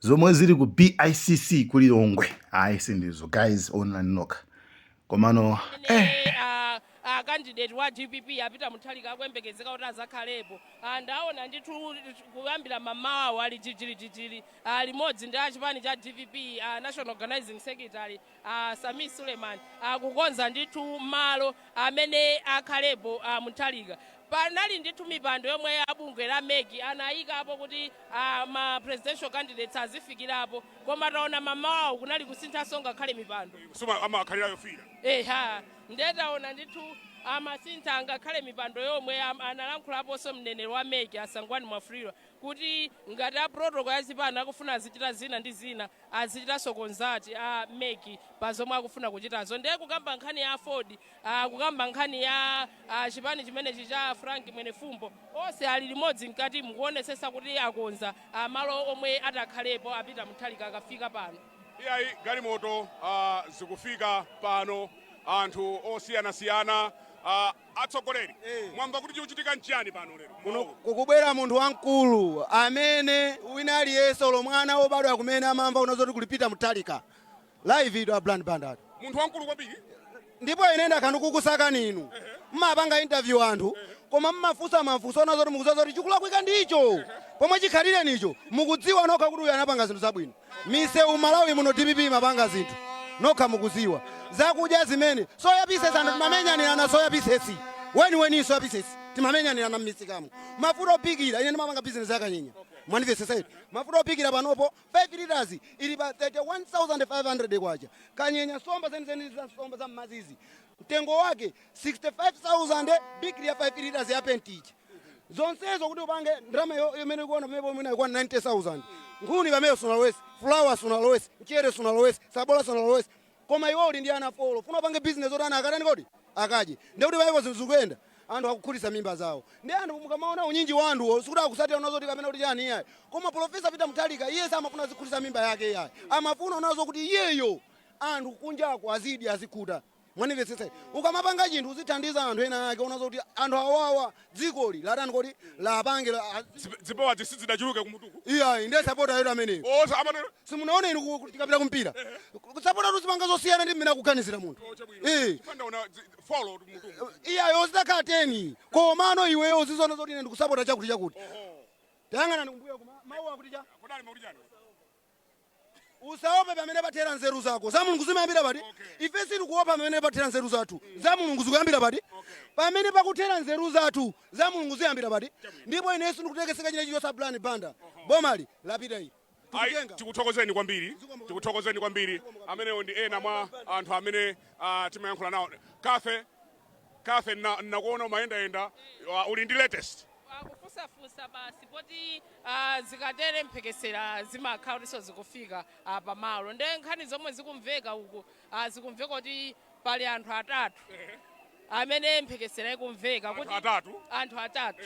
Zomwe zili ku BICC ku Lilongwe, ayi, sindizo guys, online nokha. Komano A candidate wa DPP a Peter Mutharika akuyembekezeka kuti azakhalepo. Ndaona ndithu kuyambira mamawawo ali jijirijijiri limodzi ndi achipani cha DPP, national organizing secretary Sameer Suleman, akukonza ndithu malo amene akhalepo Mutharika. Panali ndithu mipando yomwe abungwe la MEC anayikapo kuti ma presidential candidates azifikirapo, koma taona mamawawo kunali kusinthanso ngakhale mipando. Suma amakhalira yofira. Eha, ndetaona ndithu amasintha ngakhale mipando yomwe analankhulaponso mneneri wa MEC a Sangwani Mwafulirwa kuti ngati a protocol ya zipani akufuna azichita zina ndi zina, azichitanso consult a MEC pa zomwe akufuna kuchitazo. Ndiye kukamba nkhani ya AFORD, kukamba nkhani ya chipani chimenechi cha Frank Mwenefumbo, onse ali limodzi mkati mukuonesesa kuti akonza malo omwe atakhalepo a Peter Mutharika akafika pano. Iyayi, galimoto zikufika pano, anthu osiyanasiyana. Atsogoleri, mwamva kuti chikuchitika nchiyani pano lero? Kuno kukubwera munthu wamkulu amene wina aliyense, olo mwana wobadwa kumene, amamva unazoti kuli Peter Mutharika. Live ito a Brand Bandad. Munthu wamkulu kwambiri. Ndipo ine ndakhala ndikukusakani inu. Mmapanga interview anthu, koma mmafunsa mafunso onazoti mukudziwa zoti chikulakwika ndicho pomwe chikhalire nicho. Mukudziwa nokha kuti uyu anapanga zinthu zabwino. Misewu Malawi muno DPP imapanga zinthu, nokha mukudziwa. Zakudya zimene soya pieces, anthu timamenyanirana soya pieces weniweni, soya pieces timamenyanirana m'misikamo. Mafuta ophikira, ine ndimapanga business yakanyenya, mwandimvetsetsa iti? Mafuta ophikira panopo 5 liters ili pa 31,500 kwacha. Kanyenya, somba zenizeni za somba za mmazizi, mtengo wake 65,000, bigiri ya 5 liters ya pentiji. Zonsezo kuti upange ndalama imene ikuona pamene pomwe ikwana 90,000. Nkhuni pamene sunalowese, fulawa sunalowese, mchere sunalowese, sabola sunalowese, koma iwe uli ndi ana four, funa upange business oti ana akatani kodi akadye. Ndekuti pamenepo zinthu zikuyenda, anthu akukhutitsa mimba zawo. Ndi anthu mukamaona unyinji wa anthuwo, sikuti akusatira unazoti kapena kuti chani, iyayi. Koma Professor Peter Mutharika iye samafuna azikhutitsa mimba yake, iyayi. Amafuna unazo kuti iyeyo anthu kunjako azidya, azikhuta. Mwanimvetsetsa? Ukamapanga chinthu, uzithandiza anthu ena ake unazo kuti anthu awawa dzikoli latani kodi lapange Zibowa zisidzidachuluke kumutuku. Iyayi, ndiye sapota yetu ameneyo. Osa amatero. Simunaone inu tikapita kumpira, sapota tuzipanga zosiyana ndi mmene akuganizira munthu. Chipanda una follow mutuku. Iyayo, zitakhala 10, komano iweyo uzizona zoti ine ndikusapota chakuti chakuti. Tayang'anani kumbuyo kuma mawu akuti cha Kodali makuti chani? Usaope pamene pathera nzeru zako, za Mulungu zimayambira pati? Ife sitikuopa pamene pathera nzeru zathu, za Mulungu zikuyambira pati? Pamene pakuthera nzeru zathu, za Mulungu ziyambira pati? Ndipo inenso ndikutekeseka chine chilichonse. Brian Banda, bomali lapita ili. Ayi. Tikutenga. Tikuthokozeni kwambiri, tikuthokozeni kwambiri. Amenewo ndi ena mwa anthu amene timayankhula nawo. Kafe kafe, nakuona umayendayenda, uli ndi latest. Kufusafusa basi, poti zikatere mphekesera zimakhala kutinso zikufika pamalo. Nde nkhani zomwe zikumveka uku, zikumveka kuti pali anthu atatu amene mphekesera ikumveka kuti Anthu atatu? Anthu atatu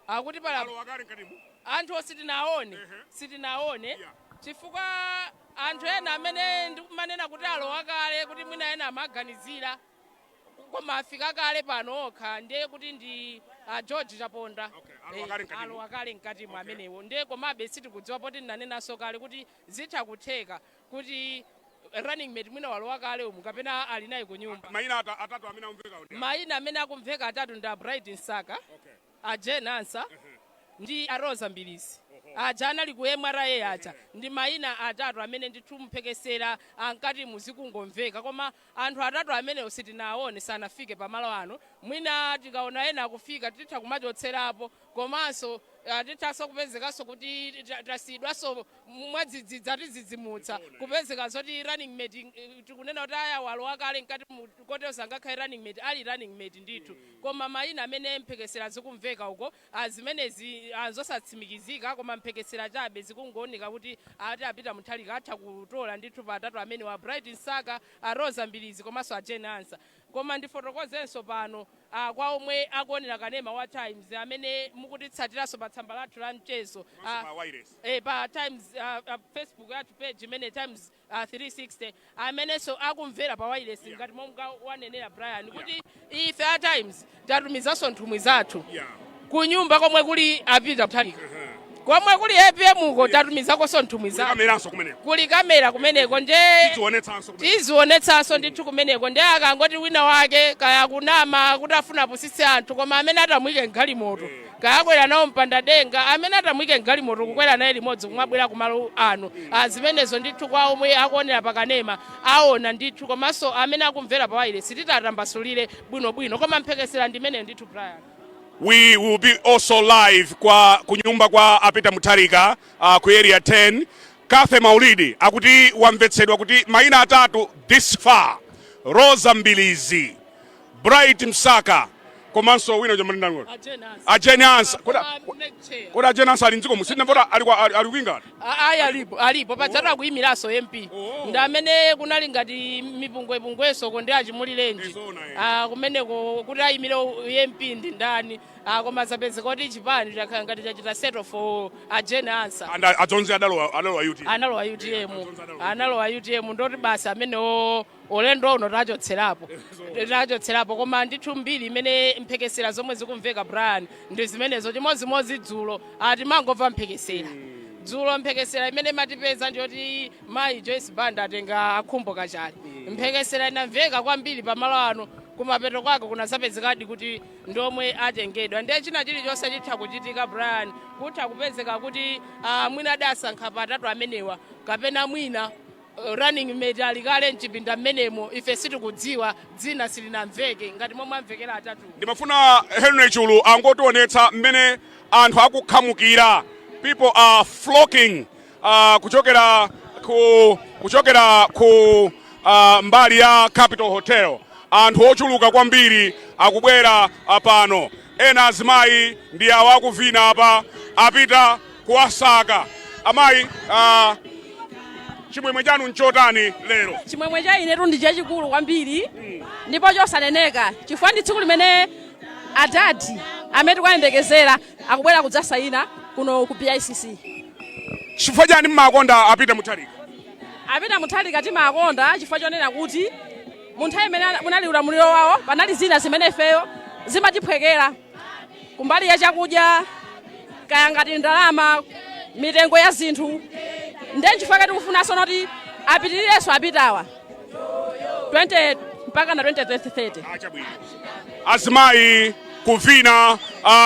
akuti pali Alowa kale mkatimu? Anthu sitinaone, sitinaone, chifukwa anthu ena amene ndikumanena kuti alowa kale, kuti mwina ena amaganizira koma afika kale pano okha, ndiye kuti ndi George Chaponda. Okay, alowa kale mkatimu. Alowa kale mkatimu amenewo. Ndiye komabe sitikudziwa, poti ndinanenanso kale kuti zitha kutheka kuti running mate mwina walowa kale umu kapena ali naye ku nyumba. Mayina atatu amene amveka ndi Mayina amene akumveka atatu ndi a Bright Msaka, a Jane Ansah ndi a Rosa Mbilizi aja anali ku MRA aja. Ndi mayina atatu amene ndithu mphekesera ankati muzikungomveka, koma anthu atatu amenewo sitinaone, sanafike pamalo ano. Mwina tikaona ena akufika titha kumachotserapo, komanso tithanso kupezekanso kuti tasiyidwanso mwadzidzidzi, atidzidzimutsa kupezeka zoti running mate, tikunena kuti aya walowa kale mkati kotero sangakhale running mate, ali running mate ndithu. Koma mayina amene mphekesera zikumveka uko, zimenezi zosatsimikizika, koma mphekesera chabe, zikungooneka kuti ati a Peter Mutharika atha kutola ndithu pa atatu amene wa Bright Msaka, a Rosa Mbilizi komanso a Jane Ansah. Koma ndifotokozenso pano kwa omwe akuonera kanema wa Times amene mukutitsatiranso pa tsamba lathu la mchezo, pa wireless. Pa Times, Facebook yathu page imene Times 360, amenenso akumvera pa wireless, ngati momwe wanenera Brian kuti ife a Times tatumizanso nthumwi zathu ku nyumba komwe kuli a Peter Mutharika. Komwe kuli APM uko tatumizakonso nthumwi zawo. Kameranso kumeneko. Kuli kamera kumeneko nje. Tionetsanso kumeneko. Tizionetsanso ndithu kumeneko. Ndi akangoti wina wake kaya kunama kuti afuna apusitse anthu, koma amene atamuyike mgalimoto, kayakwera nawo mpanda denga, amene atamuyike mgalimoto kukwera naye limodzi kumabwera kumalo ano, zimenezo ndithu kwa omwe akuonera pakanema aona ndithu, komanso amene akumvera pa wailesi titatambasulire bwinobwino, koma mphekesera ndimene ndithu, Brian. We will be also live kwa kunyumba kwa a Peter Mutharika ku Area 10. Kafe Maulidi akuti wamvetsedwa kuti mayina atatu this far: Rosa Mbilizi, Bright Msaka, komanso wina chomanindani, a Jane Ansah. Kodi a Jane Ansah ali mdziko musindinamvota ali ali kwingati? Ayi, alipo, alipo. Padzatu akuyimiranso MP, ndi amene kunali ngati mipungwepungweso ko ndi achimulirenji. Izona, eh. Kumeneko kuti ayimire MP ndi ndani, koma zapezeka kuti chipani chakhala ngati chachita settle for a Jane Ansah. And adzonzi adalowa UTM. Analowa UTM, analowa UTM, ndoti basi amenewo ulendo uno tachotserapo, tachotserapo. Koma ndithu mbiri imene mphekesera zomwe zikumveka, Brian, ndi zimenezo. Chimodzimodzi dzulo atimangomva mphekesera, dzulo mphekesera imene matipeza ndiyoti mayi Joyce Banda atenga akhumbo kachali. Mphekesera inamveka kwambiri pamalo ano, kumapeto kwake kunasapezekadi kuti ndomwe atengedwa. Ndiye china chilichonse chitha kuchitika, Brian. Kutha kupezeka kuti mwina adasankha patatu amenewa, kapena mwina running mate ali kale mchipinda mmenemo, ife sitikudziwa, dzina silinamveke ngati momwe amvekera atatu. Ndimafuna Henry Chulu angotionetsa mmene anthu akukhamukira. People are flocking kuchokera ku mbali ya Capital Hotel. Anthu ochuluka kwambiri akubwera pano. Ena azimayi ndi awo akuvina apa, apita kuwasaka amayi. Chimwemwe chanu nchotani lero? Chimwemwe cha inetu ndi chachikulu kwambiri ndipo chosaneneka, chifukwa ndi tsiku limene adadi amene tikuyembekezera akubwera kudzasayina kuno ku BICC. Chifukwa chani mmakonda a Peter Mutharika? A Peter Mutharika timakonda chifukwa chonena kuti mu nthawi imene munali ulamuliro wawo panali zina zimene ifeyo zimatiphwekera kumbali ya chakudya, kaya ngati ndalama, mitengo ya zinthu. Ndiye chifukwa tikufunanso noti apitirirenso apitawa 20 mpaka na 2030. Achabwino, azimayi kuvina,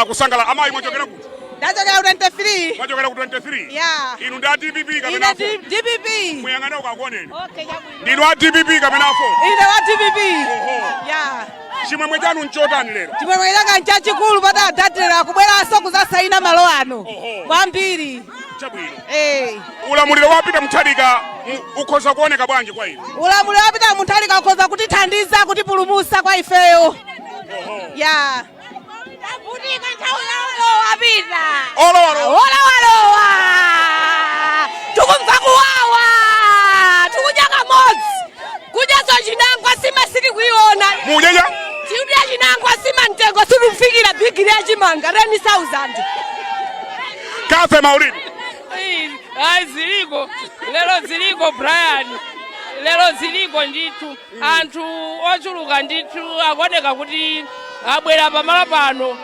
kusangala. Amayi, mwachokera kuti? Ndachokera ku 23. Mwachokera ku 23? Yeah. Inu ndi a DPP Ine kapena AFORD? DPP. Muyang'ane ukakuoneni. Okay, chabwino. Ndinu a DPP kapena AFORD? Ine wa DPP. Oho. Yeah. Chimwemwe chanu nchotani lero? Chimwemwe changa nchachikulu pati adatilera kubweranso kudzasayina malo ano. Oho. Kwambiri. Chabwino. Eh. Ulamuliro wa Peter Mutharika ukhoza kuoneka bwanji kwa inu? Ulamuliro wa Peter Mutharika ukhoza kutithandiza, kutipulumutsa kwa ifeyo. Yeah. Tavutika nthawi yalowa Peter. Olowalowa. Olowalowa. Tikumva kuwawa. Tikudya kamodzi. Kudyaso chinangwa sima sitikuiona. Mujeja. Tikudya chinangwa sima, mtengo situkufikira bigiri ya chimanga 10,000. Kafe Maulidi. Ayi, ziliko lero, ziliko Brian, lero ziliko ndithu. Anthu ochuluka ndithu akuoneka kuti abwera pamalo pano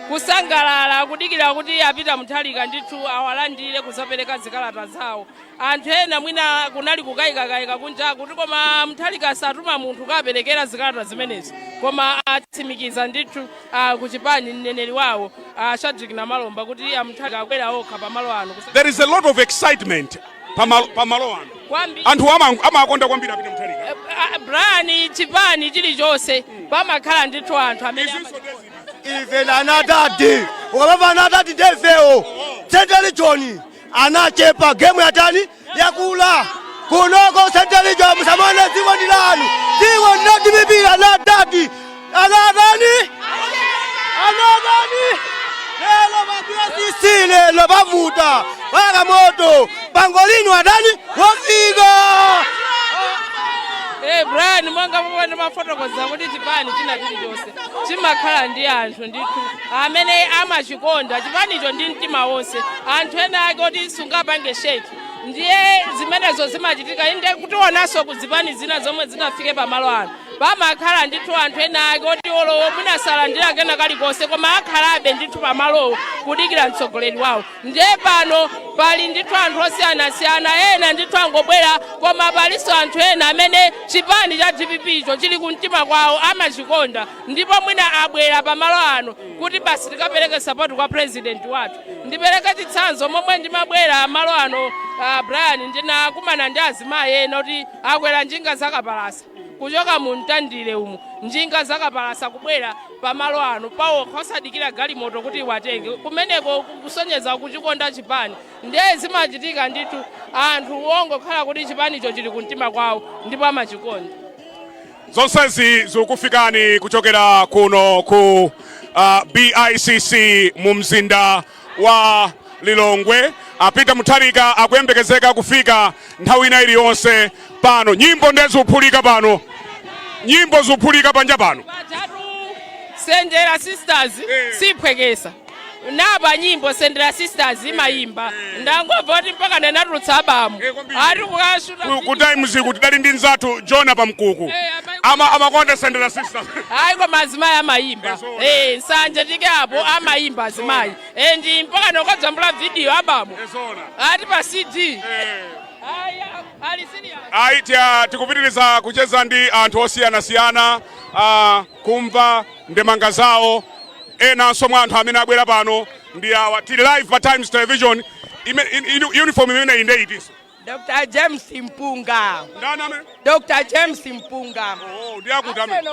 kusangalala, kudikira kuti a Peter Mutharika ndithu awalandire kuzapereka zikalata zawo. Anthu ena mwina kunali kukayikakayika kunja kuti koma Mutharika satuma munthu kaperekera zikalata zimenezo, koma atsimikiza ndithu kuchipani mneneri wawo Shadrick Namalomba kuti a Mutharika akwera okha pamalo ano. There is a lot of excitement pamalo ano. Kwambiri. Anthu amakonda kwambiri a Peter Mutharika. Brian, chipani chilichonse pamakhala ndithu anthu amene Izinso ndezi. Ife anatati ukamava anatati ndefewo. Central Region anachepa, game yatani yakula kunoko Central Region. Musamone dziko ndi lanu, dziko ndi la DPP. Anatati anatani anatani lero pa BICC, lero pavuta paka moto pangolini atani wafika. Brian, monga momwe ndimafotokoza kuti chipani china chilichonse chimakhala ndi anthu ndithu amene amachikonda chipanicho ndi mtima wonse, anthu ena ake oti sungapange shake. Ndiye zimenezo zimachitika. Inde, kutionanso ku zipani zina zomwe zinafike pamalo ano. Pamakhala ndithu anthu ena ake oti olowo mwina salandira kena kalikonse, koma akhalabe ndithu pamalowo kudikira mtsogoleri wawo. Ndiye pano pali ndithu anthu osiyanasiyana, ena ndithu angobwera, koma palinso anthu ena amene chipani cha DPP icho chili kumtima kwawo, amachikonda, ndipo mwina abwera pamalo ano kuti basi tikapereke support kwa president wathu. Ndipereke chitsanzo, momwe ndimabwera malo ano, Brian, ndinakumana ndi azimayi ena kuti akwera njinga zakapalasa kuchoka mu Mtandire umu, njinga zakapalasa kubwera pamalo ano pawo, osadikira galimoto kuti iwatenge kumeneko, kusonyeza kuchikonda chipani. Ndiye zimachitika ndithu, anthu ongokhala kuti chipanicho chili kumtima kwawo ndipo amachikonda. Zonsezi zikufikani kuchokera kuno ku BICC mu mzinda wa Lilongwe. Apita Mutharika akuyembekezeka kufika nthawi ina iliyonse pano. Nyimbo ndiye zikuphulika pano, nyimbo zikuphulika panja pano. Pajatu Sendera Sisters siphwekesa napa nyimbo, Sendera Sisters imayimba. Ndangomva kuti mpaka nanatulutsa abamu Kwambiri. ati kukashuta. Ku Times kuti dali ndi nzathu Jona Pamkuku. Amakonda Sendera Sisters. Hayi, koma azimayi amayimba. Zoona. Nsanje tike apo amayimba azimayi. Ndi mpaka nokajambula video abamu Zoona. ati pa CD. Aya, ali serious. Ayi, tikupitiriza kucheza ndi anthu osiyanasiyana, kumva ndemanga zawo. Enanso mwa anthu amene abwera pano ndi awa. Tili live pa Times Television. Uniform imene inde itinso? Dr. James Mpunga. Ndani amene? Dr. James Mpunga. Oh, ndi akuti amene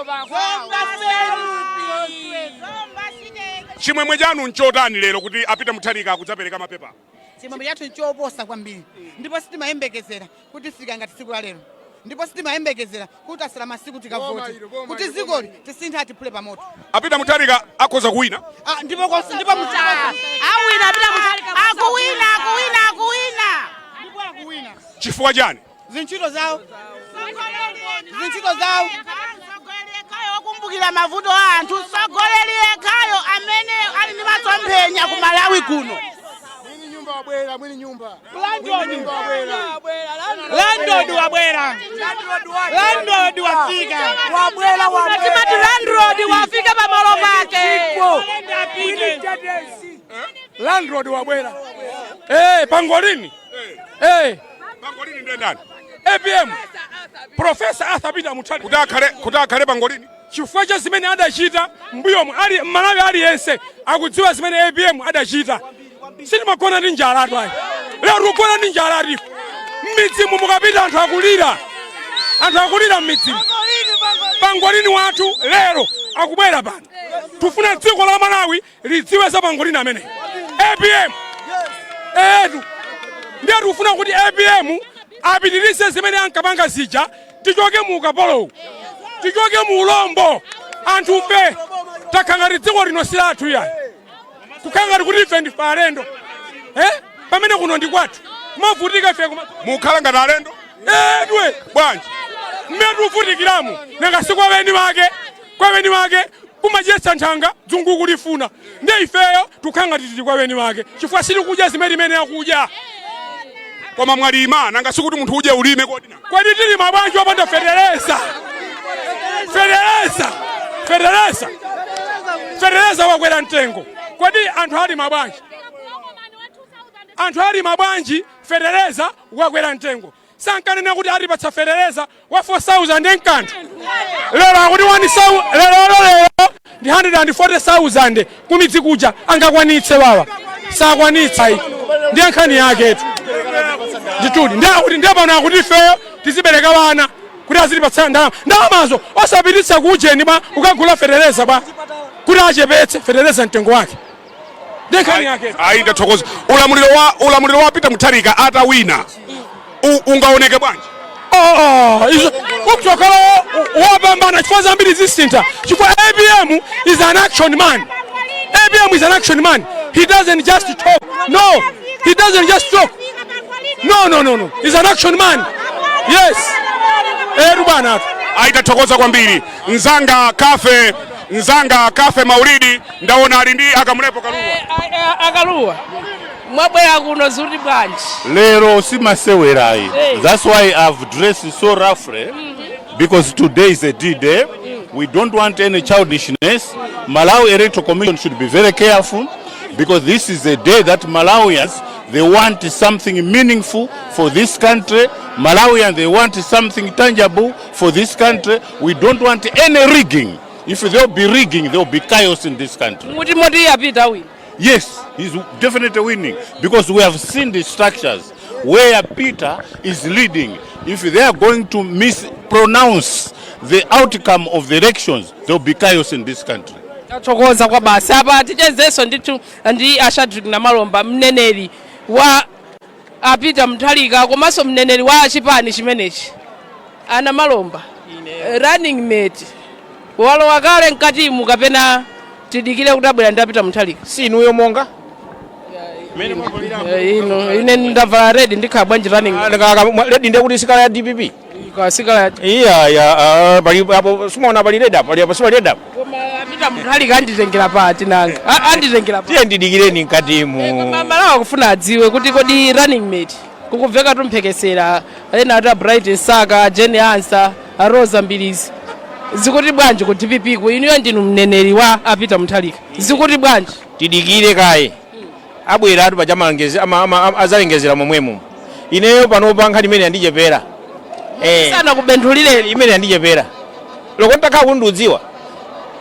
chimwemwe chanu nchotani lero kuti apita Mutharika akudzapereka mapepa? Chimwemwe chathu nchoposa kwambiri, ndipo sitimayembekezera kuti fika ngati tsiku la lero, ndipo sitimayembekezera kuti asala masiku tikavoti kuti dzikoli tisinthe, atiphule pamoto. Apita Mutharika akhoza kuwina? Ah, ndipo ndipo Awina apita Mutharika. Akuwina, akuwina, akuwina. Ndipo akuwina. Chifukwa chani? Zintchito zawo, zintchito zawo. Mtsogoleri yekhayo wokumbukira mavuto a anthu, mtsogoleri yekhayo amene ali ndi masomphenya ku Malawi kuno. Mwini nyumba wabwera, mwini nyumba. Landlord wabwera. Landlord wafika. Wabwera. Timati landlord wafika pamalo pake. Landlord wabwera. Pangolini. Pangolini ndiye ndani? APM. Professor Arthur Peter Mutharika. Kuti akhale pangolini? Chifukwa cha zimene adachita mbuyomu, ali Mmalawi aliyense akudziwa zimene APM adachita. Sitimagona ndi njala atu ayi. Lero tikugona ndi njala atifu. M'midzimu mukapita anthu akulira. Anthu akulira m'midzimu. Pangolini wathu lero akubwera pano. Tufuna dziko la Malawi lidziwe za pangolini amene APM etu. Ndiye tikufuna kuti APM apitirize zimene ankapanga zija, tichoke mu ukapolowu, tichoke mu ulombo. Anthu fe takhala ngati dziko lino si lathu iyayi, kukhala ngati kuti ife ndife alendo, eh? Pamene kuno ndi kwathu, kumavutika ife Mukhala ngati alendo? Edwe. Bwanji? Mmene tikuvutikiramo, nanga si kwaweni wake, kwaweni wake kumadyetsa nthanga dzungu kulifuna. Ndiye ifeyo tikukhala ngati tili kwaweni wake chifukwa sitikudya zimene imene akudya. Koma mwalima, nanga sikuti munthu udye ulime kodi na? Kodi tilima bwanji wopanda fetereza? Fetereza, fetereza, fetereza wakwera mtengo. Kodi anthu alima bwanji? Anthu alima bwanji? Fetereza wakwera mtengo. Sankanena kuti atipatsa fetereza wa 4000 nkanthu? Lero akuti 1000, lero lero ndi 140,000. Kumidzi kuja angakwanitse? Wawa sakwanitsa. Iyi ndiye nkhani yaketu nditudi. Ndiye akuti, ndiye pano akuti ifeyo tizibereka wana kuti azitipatsa ndalama. Ndalamazo osapititsa kuujeni bwa, ukagula fetereza bwa, kuti achepetse fetereza mtengo wake? Ndiye nkhani yake. Ayi, ndathokoza. Ulamuliro wa Peter Mutharika atawina ungaoneke bwanji? Oh, izo ukutokhala wopambana chifukwa zambiri zisintha, chifukwa APM is an action man. APM is an action man. He doesn't just talk. No, he doesn't just talk. No, no, no, no, he's an action man. Yes, etu bwana atu. Ayi, tathokoza kwambiri. Nzanga Kafe, nzanga Kafe Maulidi, ndaona ali ndi Akamulepo Kaluwa. Akaluwa, mwabwera kuno zuti bwanji? Lero simasewerayi. Hey. That's why I've dressed so roughly. Because today is a D-Day. We don't want any childishness. Malawi Electoral Commission should be very careful because this is a day that Malawians, they want something meaningful for this country. Malawians, they want something tangible for this country. We don't want any rigging. If there will be rigging, there will be chaos in this country. Muti moti a Peter win? Yes, he's definitely winning because we have seen the structures where Peter is leading. If they are going to mispronounce the outcome of the elections, there will be chaos in this country. Tathokoza kwa basi. Apa tichezenso ndithu ndi a Shadrick Namalomba, mneneri wa a Peter Mutharika komanso mneneri wa chipani chimenechi. A Namalomba, running mate walowa kale mkatimu kapena tidikire kuti abwera ndi a Peter Mutharika? Si inuyo monga Ino ine ndavala red, ndikhala bwanji running? Red ndiye kuti si colour ya DPP. Si colour ya Iya ya, pali apo, simaona pali red apo, pali apo, sipali red apo? Koma a Peter Mutharika anditengera pati nanga? Anditengera pati? Tiye ndidikireni mkatimu. Malawi akufuna adziwe kuti kodi running mate kukubveka tumphekesera, ena ati a Bright Msaka, Jane Ansah, a Rosa Mbilizi, zikuti bwanji ku DPP ku? Inuyo ndinu mneneri wa a Peter Mutharika, zikuti bwanji? Tidikire kaye, abwera atu paja, azalengezera momwemo. Ineyo panopa nkhani imene yandichepera. Sana kubenthulireni? Imene yandichepera loko ntakhala kuti ndiudziwa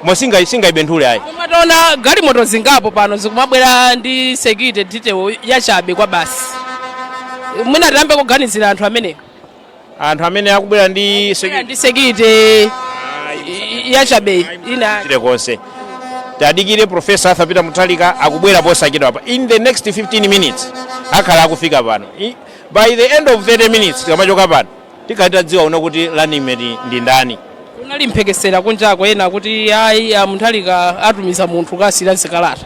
mo singayibenthule ayi. Koma taona galimoto zingapo pano zikumabwera ndi security detail yachabe kwa basi. Mwina tiyambe kuganizira anthu amenewo. Anthu amene akubwera ndi Bwera ndi security yachabe ina. Chile konse tadikire, Professor Arthur Peter Mutharika akubwera posachedwa apa. In the next 15 minutes akhala akufika pano. By the end of 30 minutes tikamachoka pano tikhala tadziwa uno kuti running mate ndi ndani. Kunali mphekesera kunjako, ena kuti ayi, a Mutharika atumiza munthu kasira zikalata,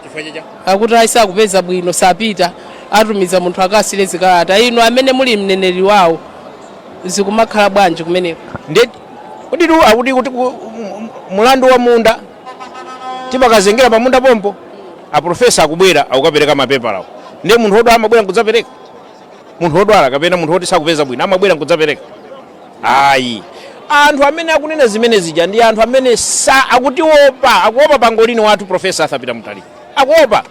akuti ayi, sakupeza bwino, sapita, atumiza munthu akasire zikalata. Inu amene muli mneneri wawo, zikumakhala bwanji kumeneko? Ndi kuti tu akuti kuti mulandu wa munda timakazengera pa munda pompo. Aprofesa akubwera, akukapereka mapepalawo. Ndiye munthu wodwala amabwera nkudzapereka? Munthu wodwala kapena munthu woti sakupeza bwino amabwera nkudzapereka? Ayi, anthu amene akunena zimene zija ndi anthu amene sa akutiopa, akuopa pangolini wathu Profesa Arthur Peter Mutharika, akuopa,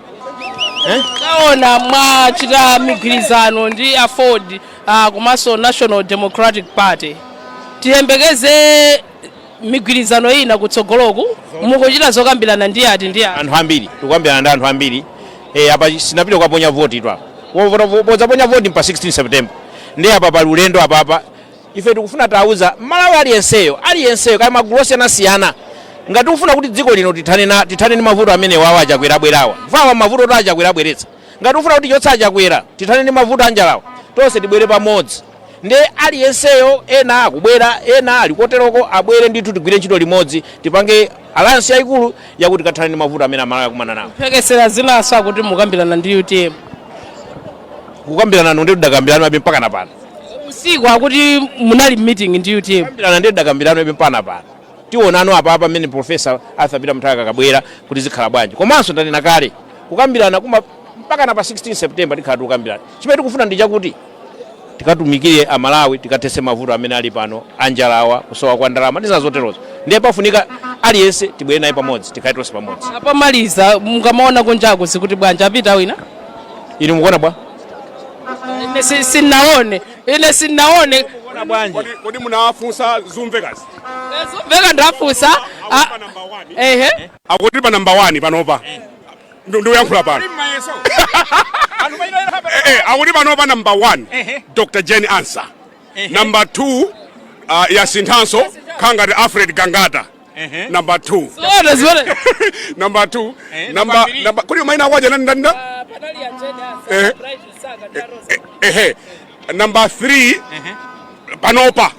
eh? Taona mwachita migwirizano ndi AFORD, komanso National Democratic Party. Tiyembekeze migwirizano ina kutsogoloku? Mukuchita zokambirana ndi ati ndi ati? Anthu ambiri, tikukambirana ndi anthu ambiri. Apa sinapita kukaponya voti tu apa. Podzaponya voti pa 16 September. Ndi apa pali ulendo apapa. Ife tikufuna tauza Malawi aliyenseyo, aliyenseyo kaya magulu osiyanasiyana, ngati tikufuna kuti dziko lino tithane ndi mavuto amene wawo achakwera abwerawa, fawa mavuto oti achakwera abweretsa, ngati tikufuna kuti chotsa achakwera, tithane ndi mavuto anjalawa, tonse tibwere pamodzi. Ndi aliyenseyo, ena akubwera, ena ali koteroko, abwere ndithu, tigwire ntchito limodzi, tipange alliance yayikulu yakuti tikathane ndi mavuto amene Amalawi akumana nawo. Mphekesera zinaso akuti mukambirana ndi UTM. Kukambirana ndi tidakambirana ebe mpaka na pano. Usiku akuti munali meeting ndi UTM. Kukambirana ndi tidakambirana ebe mpaka na pano. Tionano apapa pamene Profesa Arthur Peter Mutharika akabwera kuti zikhala bwanji. Komanso ndanena kale, kukambirana kuma mpaka na pa 16 September tikhala tikukambirana. Chimene tikufuna ndi chakuti tikatumikire Amalawi, tikathetse mavuto amene ali pano, anjalawa, kusowa kwa ndalama ndi zina zoterozo. Ndiye pafunika aliyense tibwere naye pamodzi, tikhale tonse pamodzi. Apamaliza, mukamaona kunjaku zikuti bwanji? Apita wina? Inu mukuona bwa? Ine sinaone, ine sinaone. Kodi munawafunsa zumvekazi? Zumveka ndafunsa. Ehe. Akuti pa number 1 panopa ndikuyankhula pano, akuti panopa number 1 Dr Jane Ansah, number 2 yasinthanso khangati Alfred Gangata number 2. Zoona zimene? Number 2, number number kodi maina akwaja nani ndani? Ehe, number 3 panopa,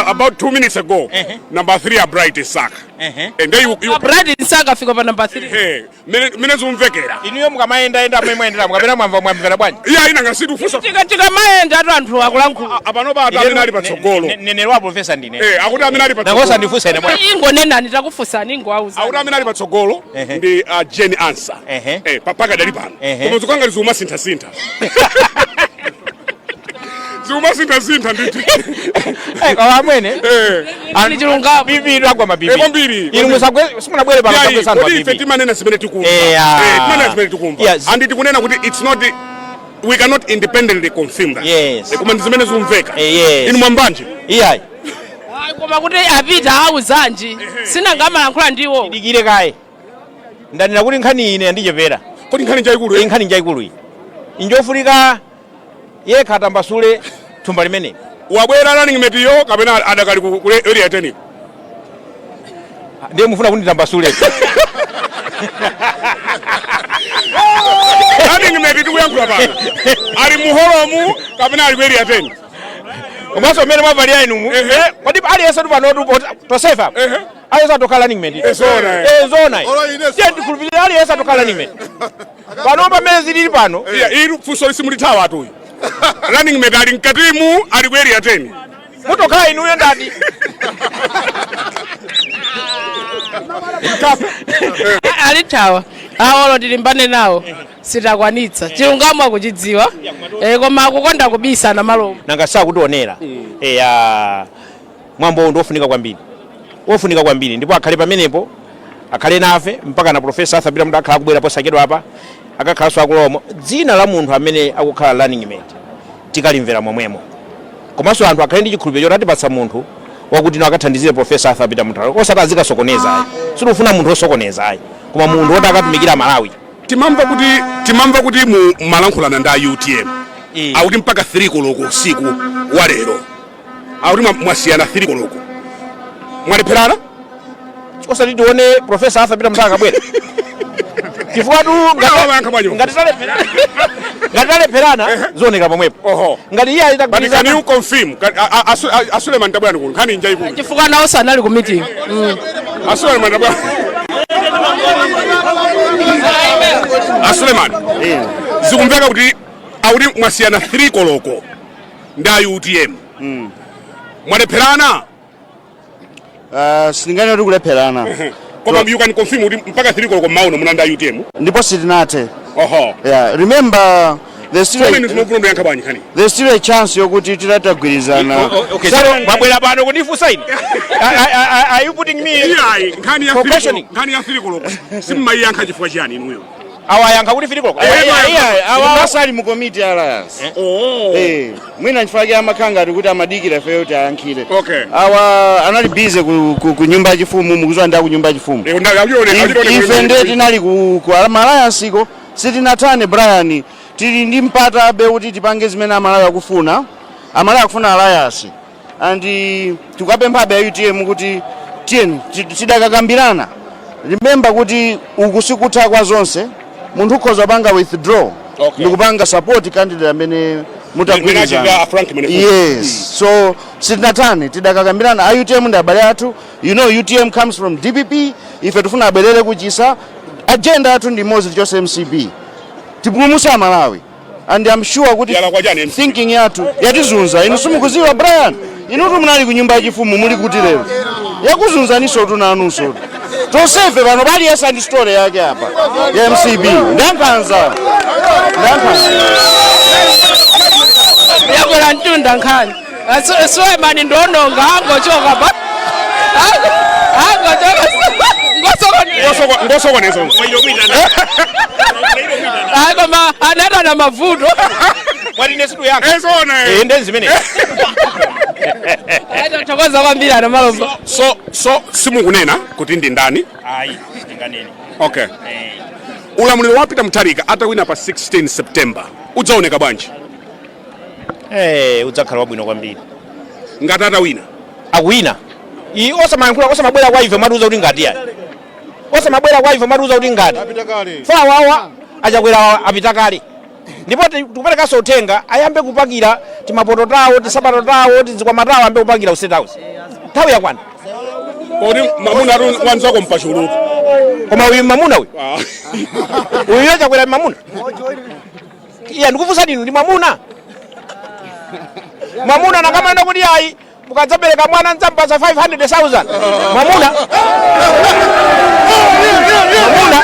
about 2 minutes ago, number 3 a Bright Msaka. And then you Bright Msaka afika pa number 3? Mene zumvekera. Inuyo mukamayendayenda mmene mwayendera, mukapena mwamva, mwamvera bwanji? Iya, ina ngasitu fusa. Tikamayenda atu anthu akulankhula. Apanopa ati amene ali patsogolo. Nenero wa profesa ndine. Akuti amene ali patsogolo. Nangosa ndifunsa ine bwana. Ingonenani, takufunsani, ingoauza. Akuti amene ali patsogolo ndi Jane Ansah pakadali pano. Koma zikangati zikumasinthasintha. Zikumasinthasintha ndithu. Koma amwene, Ndi chilungamo. BP agwa ma BP. Kwambiri. Inu musagwe, simunabwere pano Yayi, musagwesa anthu kodi ife ma BP. timanena zimene tikumva. Timanena zimene tikumva. And tikunena kuti it's not, we cannot independently confirm that. Koma ndi zimene zikumveka. Inu mwambanje? Iyayi. Ayi, koma kuti apita auzanji sinangamalankhula ndiwo. Dikire kaye, ndanena kuti nkhani ine yandichepera. Kodi nkhani njaikulu? Nkhani njaikulu iyi, injofunika yekha atambasule thumba limene. Wabwera running mate yo kapena adakali ku area 10? Ndiye mufuna kunditambasule? Running mate tikuyankhula pano ali muholomu kapena ali ku area 10? Komanso mmene mwavalira inumu, kodi aliyense tu panotu tosefa apa aliyense atokhala running mate? Zona, eh. Zona. Olo ine. Tiye ndikhulupirira aliyense atokhala running mate pano pamene zilili pano. Iya, ili funso lisimulithawa atuyu. Running mate ali mkatimu, ali ku area 10? Mutokhala inuyo ndati. Alithawa awolo, tilimbane nawo, sitakwanitsa. Chilungamo akuchidziwa, koma akukonda kubisa na malomo. Nanga sakutionera? Eya, mwambo ndi wofunika kwambiri, wofunika kwambiri, ndipo akhale pamenepo, akhale nafe mpaka na Professor Arthur Peter Mutharika akhala akubwera posachedwa apa, akakhalanso akulomo. Dzina la munthu amene akukhala running mate tikalimvera momwemo. Komanso anthu akhale ndi chikhulupiriro choti atipatsa munthu wakuti no akathandizire Professor Arthur Peter Mutharika, osati azikasokoneza ayi. Sitikufuna munthu osokoneza ayi, koma munthu woti akatumikira Malawi. Timamva kuti mu malankhulana ndi a UTM, akuti mpaka 3 koloko usiku wa lero, akuti mwasiyana 3 koloko, mwalepherana. Osati tione Professor Arthur Peter Mutharika akabwera, chifukwa tu ngati talepherana zioneka pomwepo. Ngati iye But can you confirm? A Suleiman, tabwera kuno, nkhani njaikulu. Chifukwa nawo sanali ku meeting. A Suleiman, tabwera. A Suleiman, zikumveka kuti akuti mwasiyana 3 koloko ndi a UTM, mwalepherana? Sindinganene kuti kulepherana. Koma you can confirm kuti mpaka 3 koloko mauno munali ndi a UTM? Ndipo sitinathe. Yeah, remember there's still Koma inu timafuna ndiyankha bwanji nkhani? There's still a chance yokuti titatagwirizana. Okay, so mwabwera pano kundifunsa ine? Are you putting me Iyayi, nkhani ya for 3 questioning? Nkhani ya 3 koloko simmayiyankha chifukwa chiyani inuyo? Awayankha kuti 3 koloko. Asali mu committee alliance. Oh. Mwina nchifukwa chake amakhala ngati kuti amadikira ifeyo kuti ayankhire. Awa anali busy ku nyumba yachifumu, mukuziwa ndi ku nyumba yachifumu. Ife ndiye tinali ku alliance ko, sitinathane Brian, tili ndi mpata abe kuti tipange zimene Amalawi akufuna. Amalawi akufuna alliance and tikapemphabe a UTM kuti tiyeni tidakakambirana. Remember kuti uku sikutha kwa zonse, munthu ukhoza kupanga withdraw ndikupanga support candidate amene mutagwirizana. Mmene achita Frank Mwenefumbo. Yes, so sitinatane, tidakakambirana. A UTM ndi abale athu. You know UTM comes from DPP. Ife tifuna abwerere kuchisa. Agenda yathu ndi imodzi, tichose MCP, tipulumutse Amalawi, and I'm sure kuti thinking yathu yatizunza. Inu simukuziwa Brian, inutu munali ku nyumba yachifumu, muli kuti lero? Yakuzunzaninso tu nanunso. Tonsefe pano paliyense ndi story yake apa ya MCP, ndankhanza, ndankhanza. Yakwera mtunda nkhani. Sulemani ndiononga, angochoka pa angochoka ngosokoneza. Ngosokoneza. Ayi, koma anatana mavuto. Mwatine situ yanga. Ezona. Ndi zimene. Tathokoza kwambiri ana Malomba. So simukunena kuti ndi ndani? Ayi, sitinganene. Okay, ulamuliro wa Peter Mutharika atawina pa 16 September udzaoneka bwanji? Udzakhala wabwino kwambiri. Ngati atawina. Akuwina iyi, osamayankhula, osamabwera kwa ife mwatiuza kuti ngati yayi, osamabwera kwa ife mwatiuza kuti ngati fawawa achakwera apita kale. Ndipo tikuperekanso uthenga, ayambe kupakira timapoto tawo, tisapato tawo, tizikwama tawo, ayambe kupakira ku State House, nthawi yakwana. Kodi mamuna atu wanzako mpachulutu? Koma uyu mamuna uyu, uyu achakwera mamuna. Iya, ndikufunsani inu, ndi mwamuna? Mwamuna nangamanena kuti ayi, mukadzabereka mwana ndzamupatsa 500,000. Mwamuna, mwamuna.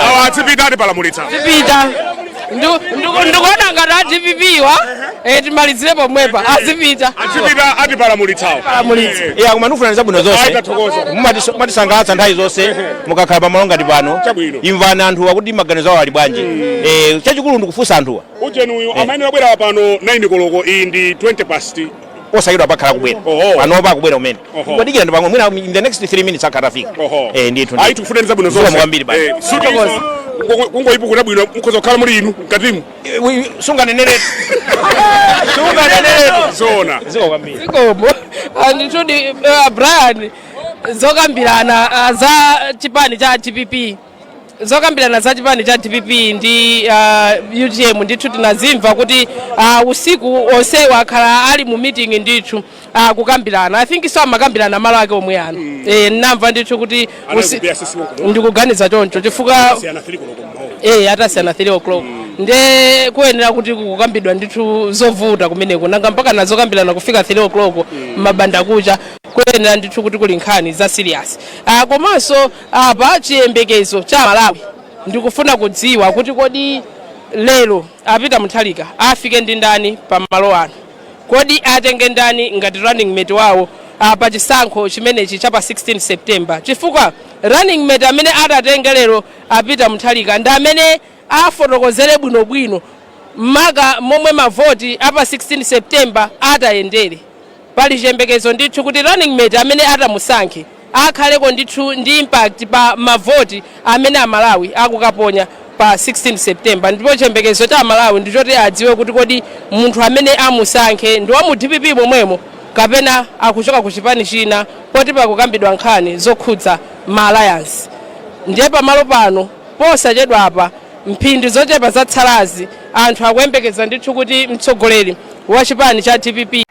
Awa atsipita, atipalamulitsa. Zipita. Ndikuona ngati a DPP wa timalizire pomwepa, azipita. Azipita, atipalamulitsawo. Palamulitsa. Iya, koma ndikufunirani zabwino zonse. Ayi, tathokoza. Mumatisangalatsa nthawi zonse mukakhala pamalo ngati pano. Chabwino. Imvani anthuwa kuti maganizo awo ali bwanji. Chachikulu ndikufunsa anthuwa. Ujeni uyu amayenera kubwera pano 9 koloko, iyi ndi 20 past. Osachedwa pakhala kubwera. Panopa akubwera umene. Kwadikira ndi pang'ono, mwina in the next 3 minutes akhala afika. Ndithu. Ayi, tikufunirani zabwino zonse. Zikomo kwambiri basi. Suti kungoyipukuta bwino, mukhoza kukhala muli inu mkatimu. Sunganeneretu, sunganeneretu. Zona. Zikomo kwambiri. Zikomo. Ndithudi, Brian, zokambirana za chipani cha DPP, zokambirana za chipani cha DPP ndi UTM, ndithu tinazimva kuti usiku onsewo akhala ali mu meeting ndithu kukambirana. I think so amakambirana malo ake omwe ano. Namva ndithu kuti ndikuganiza choncho chifukwa Siyana 3 koloko mmawa. Atasiyana 3 o'clock, nde kuyenera kuti kukambidwa ndithu zovuta kumeneko. Nanga mpaka nazokambirana kufika 3 o'clock mabanda kucha, kuyenera ndithu kuti kuli nkhani za serious. Komanso apa chiyembekezo cha Malawi ndikufuna kudziwa kuti kodi lero a Peter Mutharika afike ndi ndani pamalo ano? Kodi atenge ndani ngati running mate wawo pa chisankho chimenechi cha pa 16 September? Chifukwa running mate amene atatenge lero a Peter Mutharika ndi amene afotokozere bwinobwino maka momwe mavoti apa 16 September atayendere. Pali chiyembekezo ndithu kuti running mate amene atamusankhe akhaleko ndithu ndi impact pa mavoti amene Amalawi akukaponya pa 16 September. Ndipo chiyembekezo cha Amalawi ndichoti adziwe kuti kodi munthu amene amusankhe ndi wa mu DPP momwemo kapena akuchoka ku chipani china, poti pakukambidwa nkhani zokhudza ma alliance. Ndiye pamalo pano posachedwa apa, mphindi zochepa zatsalazi, anthu akuyembekeza ndithu kuti mtsogoleri wa chipani cha DPP